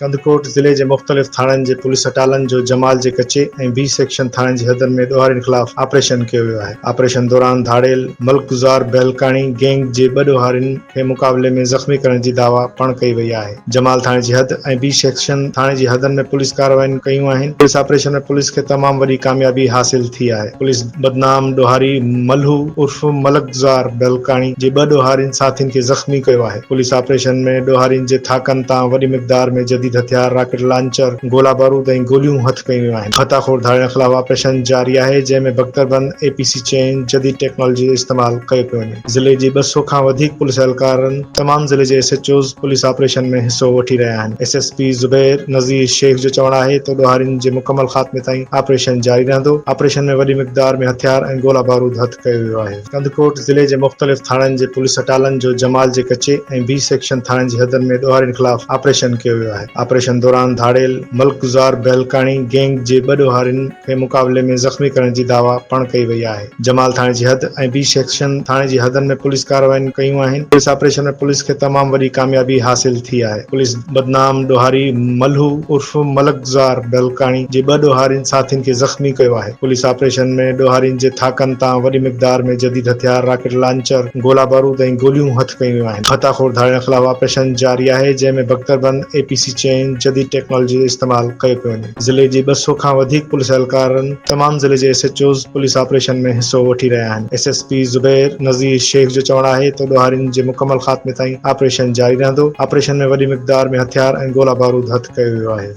ڪنڌڪوٽ ضلعي جي مختلف ٿاڻن جي پوليس اٽالن جو جمال جي ڪچي ۽ بي سيڪشن ٿاڻن جي حدن ۾ ڏوهارين خلاف آپريشن ڪيو ويو آهي. آپريشن دوران ڌاڙيل ملڪ گذار بهلڪاڻي گينگ جي ٻه ڏوهارين کي مقابلي ۾ زخمي ڪرڻ جي دعويٰ پڻ ڪئي وئي آهي. جمال ٿاڻي جي حد ۽ بي سيڪشن ٿاڻي جي حدن ۾ پوليس ڪارروايون ڪيون آهن. پوليس آپريشن ۾ پوليس کي تمام وڏي ڪاميابي حاصل ٿي آهي. پوليس بدنام ڏوهاري ملهو عرف ملڪ گذار بهلڪاڻي جي ٻه ڏوهارين ساٿين کي زخمي ڪيو آهي. پوليس آپريشن ۾ ڏوهارين جي ٿاڪن تان وڏي مقدار ۾ جديد هٿيار، راڪيٽ لانچر، گولا بارود ۽ گوليون هٿ ڪيون ويون آهن. ڀتا خور ڌاڙيلن خلاف آپريشن جاري آهي، جنهن ۾ بڪتربند اي پي سي چين جديد ٽيڪنالاجي جو استعمال ڪيو پيو وڃي. ضلعي جي 200 کان وڌيڪ پوليس اهلڪارن تمام ضلعي جي S H Os police operation ۾ حصو وٺي رهيا آهن. S S P Zubair Nazir Shaikh جو چوڻ آهي ته ڏوهارين جي مڪمل خاتمي تائين آپريشن جاري رهندو، آپريشن ۾ وڏي مقدار ۾ هٿيار ۽ گولا بارود هٿ ڪيو ويو آهي. ڪنڌڪوٽ ضلعي جي مختلف ٿاڻن جي پوليس اٽالن جو جمال جي ڪچي ۽ بي سيڪشن ٿاڻن جي حدن ۾ ڏوهارين خلاف آپريشن ڪيو ويو آهي. آپريشن دوران ڌاڙيل ملڪ گذار بهلڪاڻي گينگ جي ٻه ڏوهارين کي مقابلي ۾ زخمي ڪرڻ جي دعويٰ پڻ ڪئي وئي آهي. جمال ٿاڻي جي حد ۽ بي سيڪشن ٿاڻي جي حدن ۾ پوليس ڪارروايون ڪيون آهن. پوليس آپريشن ۾ پوليس کي تمام وڏي ڪاميابي حاصل ٿي آهي. پوليس بدنام ڏوهاري ملهو عرف ملڪ گذار بهلڪاڻي جي ٻه ڏوهارين ساٿين کي زخمي ڪيو آهي. پوليس آپريشن ۾ ڏوهارين جي ٿاڪن تان وڏي مقدار ۾ جديد هٿيار، راڪيٽ لانچر، گولا بارود ۽ گوليون هٿ ڪيون ويون آهن. ڀتا خور ڌاڙيلن خلاف آپريشن جاري آهي، جنهن ۾ بڪتربند اي پي سي چين جديد ٽيڪنالاجي جو استعمال ڪيو پيو وڃي. ضلعي جي 200 کان وڌيڪ پوليس اهلڪارن تمام ضلعي جي S H Os police operation ۾ حصو وٺي رهيا آهن. S S P Zubair Nazir Shaikh جو چوڻ آهي ته ڏوهارين جي مڪمل خاتمي تائين آپريشن جاري رهندو، آپريشن ۾ وڏي مقدار ۾ هٿيار ۽ گولا بارود هٿ ڪيو ويو آهي.